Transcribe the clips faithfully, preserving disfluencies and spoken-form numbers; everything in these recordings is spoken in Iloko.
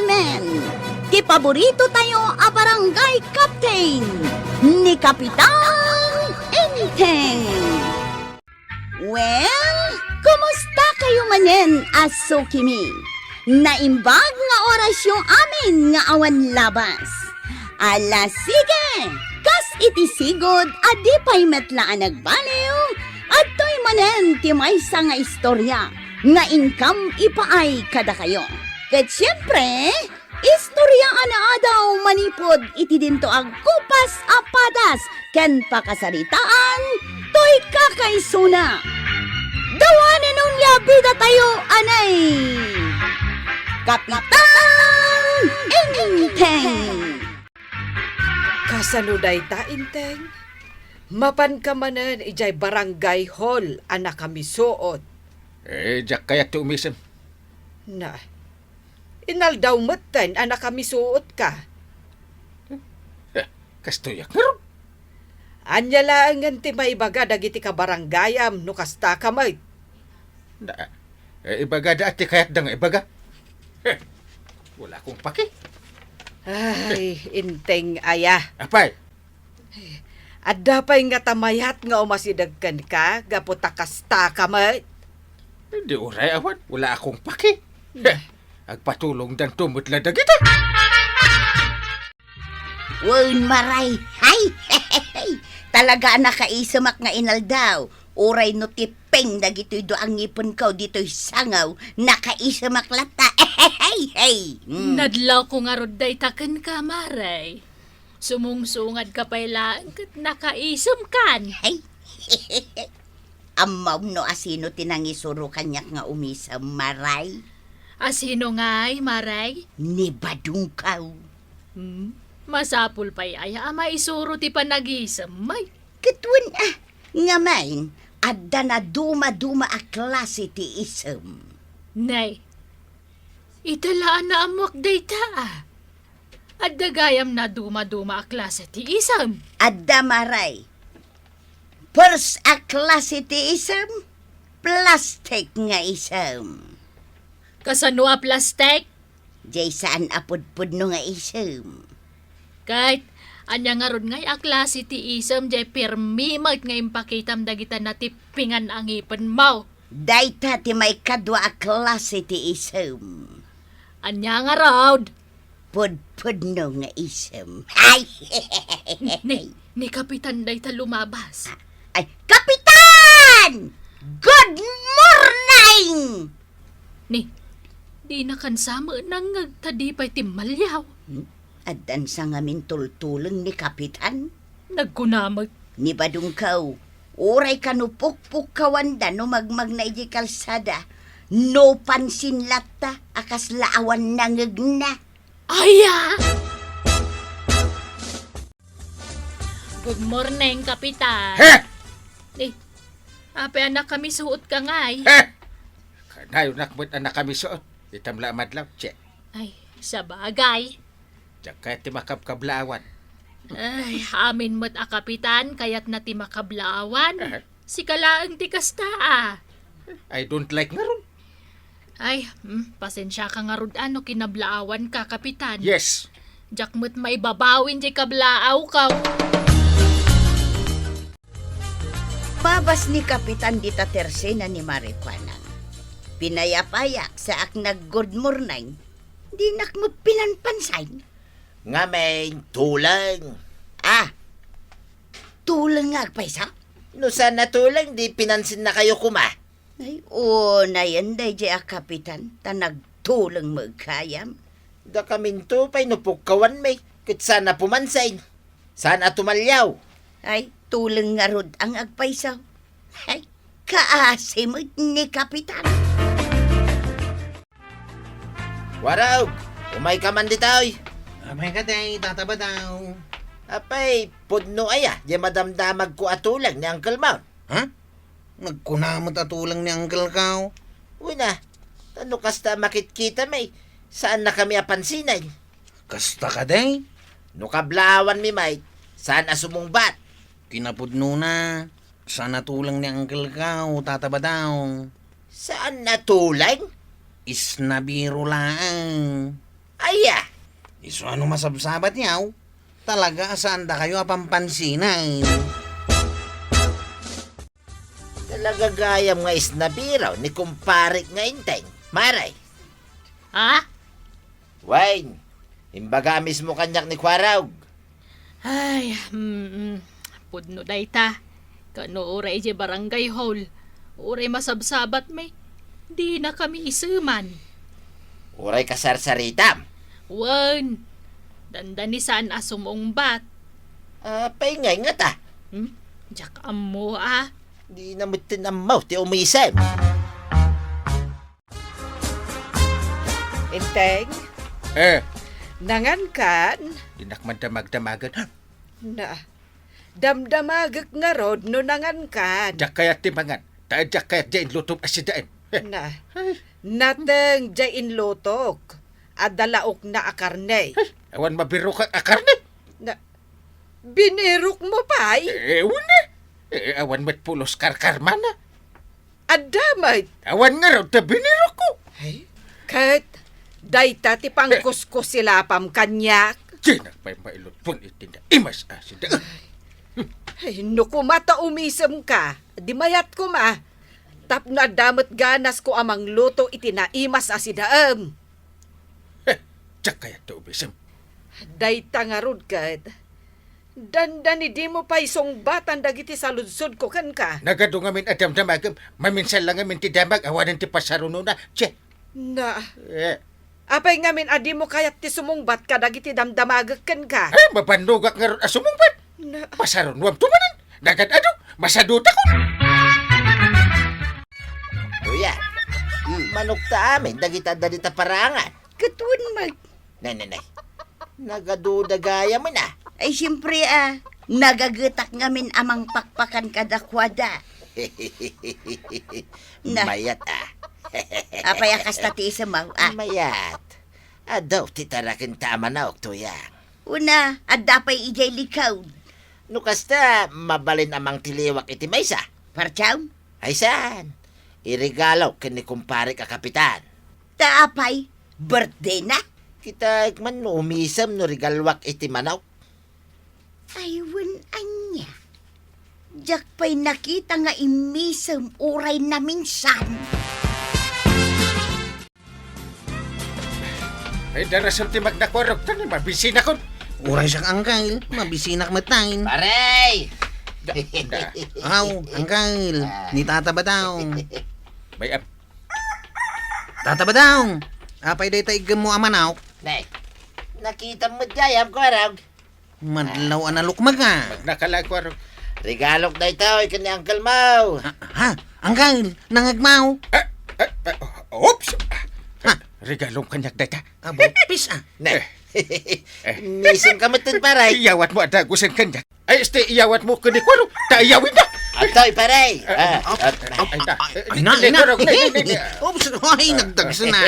Men, ti paborito tayo a barangay captain, ni Kapitan Enteng. Well, kumusta kayo manen a sukimi? Naimbag nga orasyo amin nga awan labas. Ala, sige! Kas iti sigud a di pay met la a nagbaliw, adtoy manen ti maysa nga istorya nga inkam ipaay kadakayo. Ket siempre, istorya a naadaw manipud iti dinto a gupas a padas ken pakasaritaan toy kakaisuna. Dawanen onia bidatayo, anay! Kapitan Enteng! Kasano dayta, Enteng? Mapanka manen idiay barangay hall a nakamisuot. Eh, diak kayat ti umisem. Na, inaldaw metten a nakamisuotka. Eh, kastoyak ngarud. Ania laengen ti maibaga dagiti kabarangayam no kastaka met? Na, eh, ibagada ti kayatda nga ibaga. Eh, wala akong paki. Ay, Enteng aya. Apay, adda pay ngata mayat nga umasideg kenka gapu ta kastaka met? Di uray awan, wala akong paki. Heh, agpatulongdanto met la dagita. Wen, Maray, hay! Talaga a nakaisemak nga inaldaw, uray no tippeng dagitoy dua a ngipenko ditoy sangaw, nakaisemak latta. Hey, hey! Mm. Nadlawko ngarud dayta kenka, Maray. Sumungsungadka pay laeng ket nakaisemkan. Ay. Ammom no asino ti nangisuro kaniak nga umisem, Maray? Asino ngay, Maray? Ni Badungkaw. Hmm? Masapul pay aya a maisuro ti panagisem, may? Ket wen, ah, ngamin, adda nadumaduma a klase ti isem. Nay, ita la a naammoak dayta, ah. Adda gayam nadumaduma a klase ti isem. Adda, Maray. First a klase ti isem, plastik nga isem. Kasano a plastik? Jay saan a pudpudno nga isem. Ket, ania ngarud ngay a klase ti isem jay pirmi met nga impakitam dagita natippingan a ngipenmo? Dayta ti maikadua a klase ti isem. Ania ngarud? Pudpudno nga isem. Ay! Ni, ni Kapitan dayta lumabas. Ay, Kapitan! Good morning! Ni, dinakan sa met nangngeg ta di pay timmaliaw. Hmm? Addan sa ngamin tultuleng ni Kapitan? Nagkuna met. Ni Badungkaw, uray kano pukpukkawanda no magmagna idiay kalsada, no pansin latta a kasla awan nangngegna. Aya! Good morning, Kapitan. He! Eh, apay a nakamisuotka ngay? He! Kanayonak met a nakamisuot. Itam la a madlaw, che. Ay, sabagay. Diak kayat ti makabkablaawan. Ay, amin met a Kapitan, kayatna ti makablaawan. Aha. Sika laeng ti kasta, ah. I don't like ngarud. Ay, hmm, pasensiaka ngarud a no kinablaawanka, Kapitan. Yes. Diak met maibabawin diay kablaawko. Pabas ni Kapitan dita tersena ni Marijuana. Pinayapayak, saak nag-good morning. Dinak met pinanpansin. Ngamin, tuleng. Ah, tuleng nga agpayso? No saan a tuleng, di pinansinnakayo koma. Ay, unayen daydiay a Kapitan, ta nagtuleng met gayam. Dakaminto pay no pukkawanmi, ket saan a pumansin. Saan a tumaliaw. Ay, tuleng ngarud ang agpayso. Ay, kaasi met ni Kapitan. Warog, umayka man ditoy. Umayka, Tay, Tata Badaw. Apay, pudno aya, diay madamdamagko a tuleng ni Uncle Mount? Ha? Nagkuna met a tuleng ni Uncle Kao. Wen a, ta no kasta a makitkitami, saannakami a pansinen. Kasta kadi? No kablaawanmi met, saan a sumungbat. Kinapudnona, saan a tuleng ni Uncle Kao, Tata Badaw. Saan a tuleng? Isnabiro laeng. Aya! Isu a no masabsabat yaw, talaga a saandakayo a pampansinan. Talaga gayam nga isnabiraw ni kumparek nga Enteng, Mare. Ha? Wen, imbaga mismo kaniak ni Kuarog. Ay, mm, pudno dayta. Ken no uray idiay barangay hall, uray masabsabatmi, dinakami iseman. Uray kasarsaritam? Wen, dandani saan a sumungbat. Apay ngay ngata? Hmm? Diak ammo a. Dina metten ammo ti umisem. Enteng? Eh. Nangankan? Dinak man damagdamagen. Na, damdamagek ngarud no nangankan. Diak kayat ti mangan. Ta diak kayat diay inlutom a sidaem. Eh. Na, Ay. Nateng diay inlutok. Adda laokna a karne. Ay, awan mabirokak a karne. Na, binirokmo pay? Eh, wen, eh. Eh, awan met pulos karkarmana. Adda met. Awan ngarud ta binirokko. Ay, ket dayta ti pangkuskusilapam kaniak. Dinak pay mailutpon iti naimas a sidaem. Ay, no koma ta umisemka, di mayat koma. Tapno adda met ganasko a mangluto iti naimas a sidaem. Eh, diak kayat ti umisem. Dayta ngarud ket, dandani dimo pay sungbatan dagiti saludsodko kenka. Nagadu ngamin a damdamagem, maminsan la ngamin ti damag awanen ti pasarunona. Che. Na. Eh. Apay ngamin a dimo kayat ti sumungbat kadagiti damdamagek kenka? Eh, mabannogak ngarud a sumungbat. Na. Pasarunoam to manen. Nagad-adu, masadutakon. Kuya, hmm, manokta amin dagiti adda dita parangan. Ket wen met. Nay, nay, nay. Nagaduda gayam a. Ay, siempre a. Nagagetak ngamin a mangpakpakan kadakuada. Na. Mayat a. Apay a kasta ti isemaw a? Mayat. Adu ti taraken ta a manaok, Tuyang. Una, adda pay idiay likod. No kasta, mabalin a mangtiliwak iti maysa. Partiaw? Ay saan. Iregalok ken ni kumparek a kapitan. Ta apay, birthday na? Kitaek man no umisem no regaluak iti manaok. Ay, wen ania. Diak pay nakita nga immisem uray naminsan. Ay, darasem ti magnakurog, tani mabisinakon. Uray siak, Angkel, mabisinak met tayen. Pare! Da, da. Aw, Angkel, ni Tata Badong. May ap- Tata Badong, apay dayta iggemmo a manaok? Ne, nakitam met gayam, Kuarog. Madlaw a nalukmeg a. Magnakala, Kuarog. Regalok daytoy ken ni Uncle Mau. Ha? Ha? Uncle, nangegmo? Eh, eh, eh, oops! Ha? Regalom kaniak dayta. Abo, pis a. Ne. Eh. Eh. Misem ka met, pare. Iyawat mo a dagusen kaniak. Ay, este, iyawat mo ken ni Kuarog. Ta iyawid na. Atoy, pare. Eh, ah, eh, ah, ay, ay, na, ay, na. Kuarog, ne, ne, ne, ne. Oops, ay, nagdagsen a.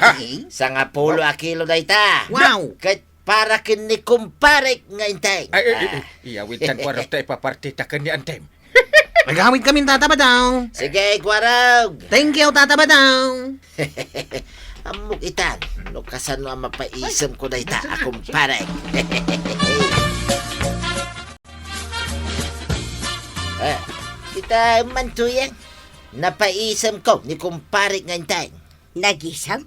Ha? Sangapulo a kilo dayta. Wow. Ket para ken ni kumparek nga Enteng. Ay, ay, ay, ay. Ah. Iyawid kan Kuarog ta ipapartita ken ni Antem. Agawid kami, Tata Badong. Sige, Kuarog. Thank you, Tata Badong. Ammok itan, no kasano a mapaisemko dayta a kumparek. Eh, kita man, Tuyang. Napaisemko ni kumparek nga Enteng. Nagisem?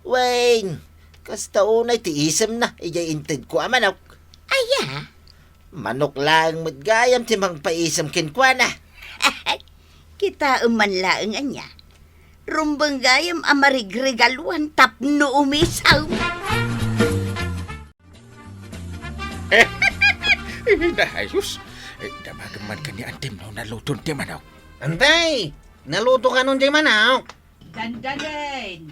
Wen, kasta unay ti isemna idiay intedko a manok. Aya? Manok laeng met gayam ti mangpaisem kenkuana. Kitaem man laeng ania. Rumbeng gayam a marigregaluan tapno umisem. Ay, sus. Eh, damagem man ken ni Antem no naluton ti manok. Antay, naluto kanon ti manok? Dandanen.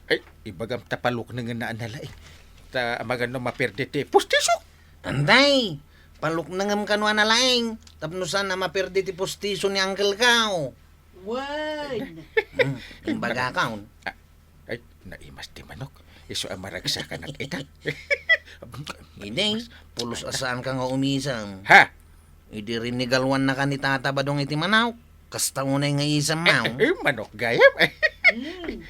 Ay, ibagam ta paluknengen na nalaing. Ta amagano maperdi ti pustisok. Antay, paluknengem kano a nalaing, tapno saan a maperdi ti pustiso ni Uncle Kao. Wen. Hmm, imbaga kaon. Ah, ay, naimas ti manok. Isu a maragsakanak ita. Idi, pulos a saanka nga umisem. Ha? Idi rinigaluannaka ni Tata Badong iti manok, kasta unay nga isem, ay, manok gayam. Hmm.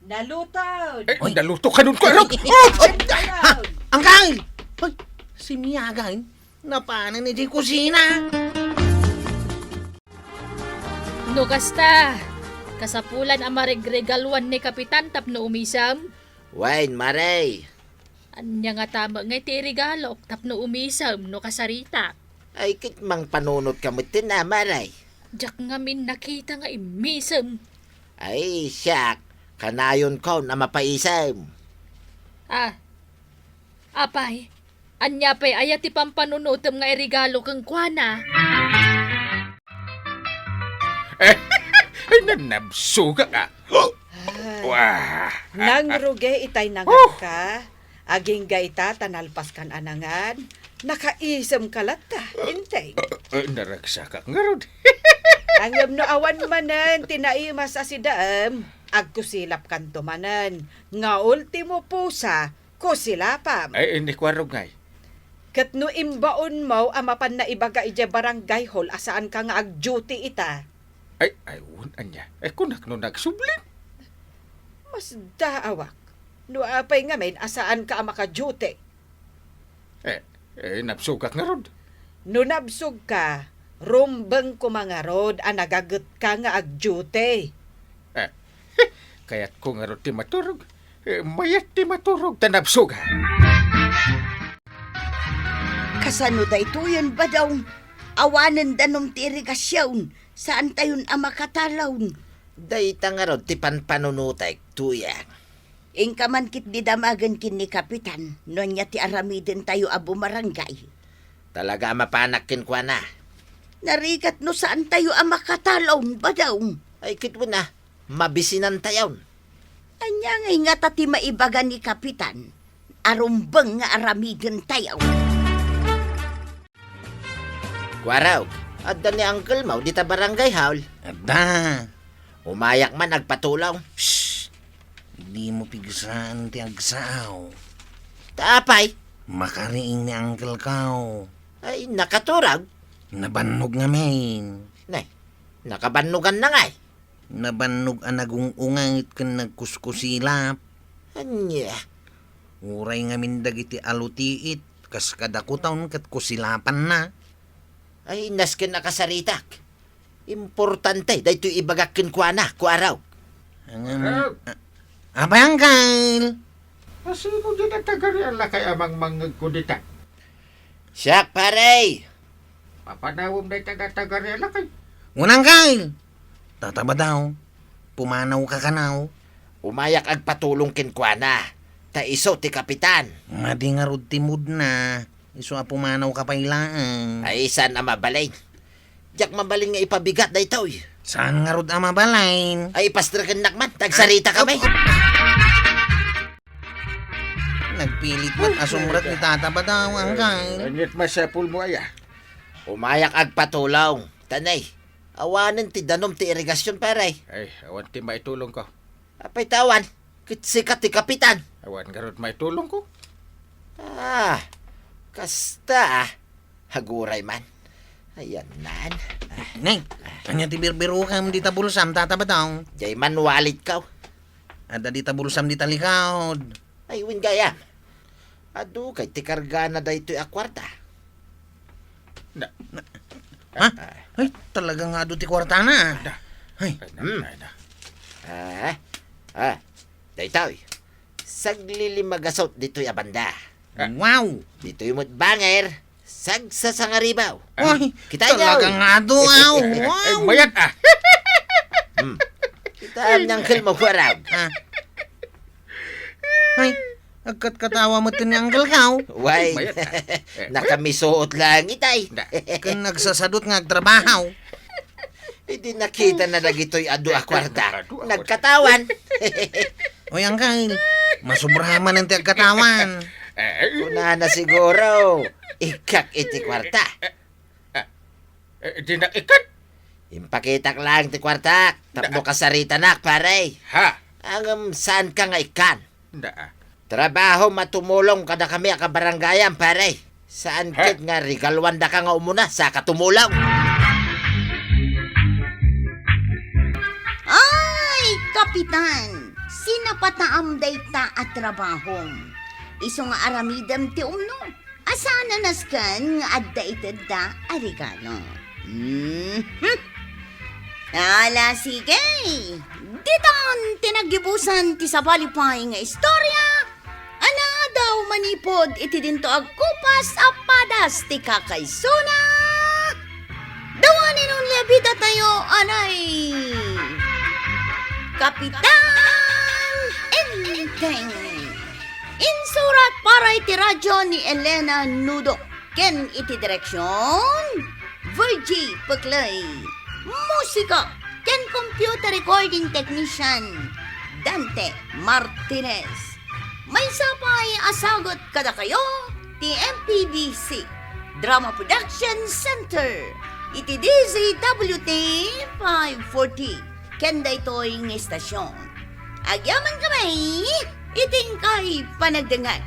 Naluto! Ay, naluto ka nun, Kuarog! Oh! Ay, ha? Angkal! Hoy, si Miagan, napanan idiay kusina. No kasta, kasapulan a maregregaluan ni Kapitan tapno umisem? Wen, Mare. Ania ngata met ngay ti iregalok tapno umisem no kasaritak? Ay, ket mangpanunotka metten a, Mare. Diak ngamin nakita nga immisem. Ay, siak, kanayonkon a mapaisem. Ah, apay, ania pay aya ti pampanunotem nga iregalo kenkuana? Eh, ay, nanabsogak, ah. Ay, wah. Nangrugi itay nanganka. Agingga ita ta nalpaskan a nangan, nakaisemka latta, Enteng. Eh, naragsakak ngarud. Ngem no awan manen ti naimas a sidaem, agkusilapkanto manen, nga ultimo pusa, kusilapam. Ay, ni Kuarog ngay. Ket no imbaonmo a mapan naibaga idiay barangay hall a saanka nga agduty ita. Ay, ay, wen, ania? Ay, kunak no nagsubli. Masdaawak. No apay ngamin a saanka a makaduty? Eh, eh, nabsogak ngarud. No nabsogka, rumbeng koma ngarud a nagagetka nga agduty. Eh, kayatko ngarud ti maturog. Eh, mayat ti maturog ta nabsogak. Kasano daytoyen, Badong? Awanen danum ti irigasion, saantayon a makatalon. Dayta ngarud ti panpanunotek, Tuyang. Inka man ketdi damagen ken ni Kapitan no ania ti aramidentayo a bumarangay. Talaga a mapanak kenkuana. Narigat no saantayo a makatalon, Badong. Ay, ket wen a, mabisinantayon. Ania ngay ngata ti maibaga ni Kapitan a rumbeng nga aramidentayo? Kuarog, adda ni uncle mo dita barangay hall? Adda. Umayak man agpatulong. Psst! Dimo pigsaan ti agsaaw. Ta apay? Makariing ni uncle kaw. Ay, nakaturog? Nabannog ngamin. Nay, nakabannogan na ngay. Nabannog a nagung-unget ken nagkuskusilap. Ania? Uray ngamin dagiti alutiit, kas kadakutaon ket kusilapanna. Ay, nasken a kasaritak. Importante daytoy ibagak kenkuana, Kuarog. Ngem, Kuarog! A-, apay, Angkel? Asino diay a taga-Real lakay a mangmangngegko dita? Siak, pare! Papanawem dayta a taga-Real lakay. Wen, Angkel! Tata Badong, pumanawka kano? Umayak agpatulong kenkuana, ta isu ti kapitan. Madi ngarud ti moodna, isu a pumanawka pay laeng. Ay, saan a mabalin. Diak mabalin nga ipabigat daytoy. Saan ngarud a mabalin? Ay, ipasterkennak man, ta agsarita kami. Nagpilit met a sumrek ni Tata Badong, Angkel. Ania ti masapulmo aya? Umayak agpatulong. Ta nay, awanen ti danum ti irigasion, pare. Ay, awan ti maitulongko. Apay ta awan, ket sika ti kapitan. Awan ngarud maitulongko. Ah, kasta, ah. Aguray man. Ayanna. Neng, ania ti birbirukem dita bulsam, Tata Badong? Diay man walitko. Adda dita bulsam dita likod. Ay, wen gayam. Adu kay ti kargana daytoy a kuarta. Na. Na. Ha? Ay, talaga nga adu ti kuartana. Na. Ay. Na, Hmm. na, na. Ah, ah, daytoy. Saglilimagasut ditoy a banda. Ah. Wow! Ditoy met banger, sagsasangaribaw. Ah. Ay, kita niyo. Talaga nga adu, aw. Ay, Wow! mayat, ah. Hmm. Kita ang uncle mo, Kuarog. Ah. Ay, agkatkatawa met ni Uncle Kaw. Way, Mayat, ah. Eh, nakamisuot lang itay. Na. Ken nagsasadut nga agtrabaho. Idi nakita na dagitoy adu a kuarta. Adu a kuarta. Nagkatawan. Oy, Uncle, masubrahan man ti agkatawan. Eh, eh. Kunana siguro, ikkak iti kuarta. Eh, eh, eh, di na ikkan. Impakitak lang ti kuartak, tapno Na- kasaritanak, pare. Ha? Ngem, saan ka nga ikkan? Na, ah. Trabaho matumulong kadakami a kabarangayam, pare. Saan Ha? ket nga regaluandaka nga umuna, saka tumulong. Ay, Kapitan! sinapataam dayta a trabahom. Isu nga aramidem ti umno, a saan a nasken nga adda itedda a regalo. Mhm. Ala, sige. Ditan ti naggibusan ti sabali pay nga istorya a naadaw manipud iti dinto agkupas a padas ti kakaisuna. The one and only a bidatayo, anay, Kapitan Enteng. Insurat para iti radyo ni Elena Nudo ken iti direksion, Virgie Peclay. Musika ken computer recording technician, Dante Martinez. Maysa pay a sagut kadakayo ti M P B C Drama Production Center iti D Z W T five forty ken daytoy nga istasyon. Agyaman kami iti inkay panagdengngeg.